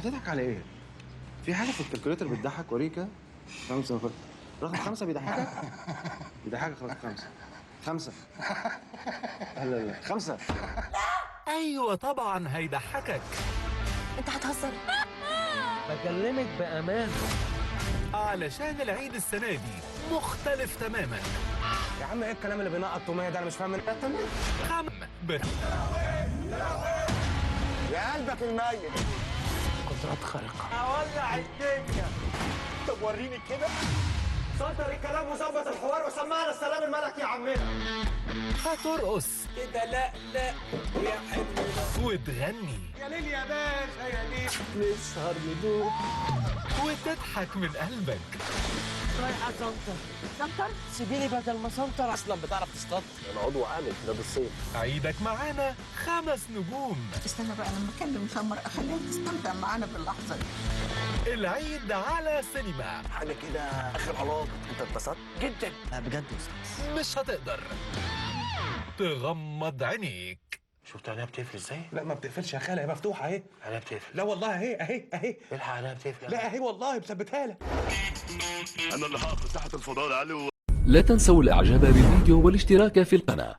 بتضحك على ايه؟ في حاجة في ال calculator بتضحك؟ وريك كده. خمسة رقم خمسة بيضحكك؟ بيضحكك رقم خمسة. خمسة، لا لا لا، خمسة. ايوه طبعا هيضحكك. انت هتهزر؟ بكلمك بأمان. علشان العيد السنة دي مختلف تماما. يا عم ايه الكلام اللي بينقط توميه ده؟ انا مش فاهم. خم ب... يا قلبك الميت. قدرات خارقة. اولع الدنيا. طب وريني كده. سطر الكلام وظبط الحوار وسمعنا السلام الملكي يا عمنا. هترقص كده لا لا يا حلو. وتغني يا ليل يا باشا يا ليل. نسهر ندوب. وتضحك من قلبك. رايحة سنتر. سنتر؟ سيبيني بدل ما سنتر. أصلا بتعرف تصطاد. أنا عضو عامل في نادي الصيد. عيدك معانا 5 نجوم. استنى بقى لما اكلم سمر اخليها تستمتع معانا باللحظة دي. العيد على سينما. حاجة كده اخر علاقة. انت اتبسطت جدا؟ لا بجد يا أستاذ. مش هتقدر تغمض عينيك. شفت عينيها بتقفل ازاي؟ لا ما بتقفلش يا خاله، هي مفتوحة اهي. عينيها بتقفل. لا والله اهي اهي اهي. الحق عينيها بتقفل. لا اهي والله مثبتها لك. انا اللي هقف في ساحة الفضاء يا علي. لا تنسوا الاعجاب بالفيديو والاشتراك في القناة.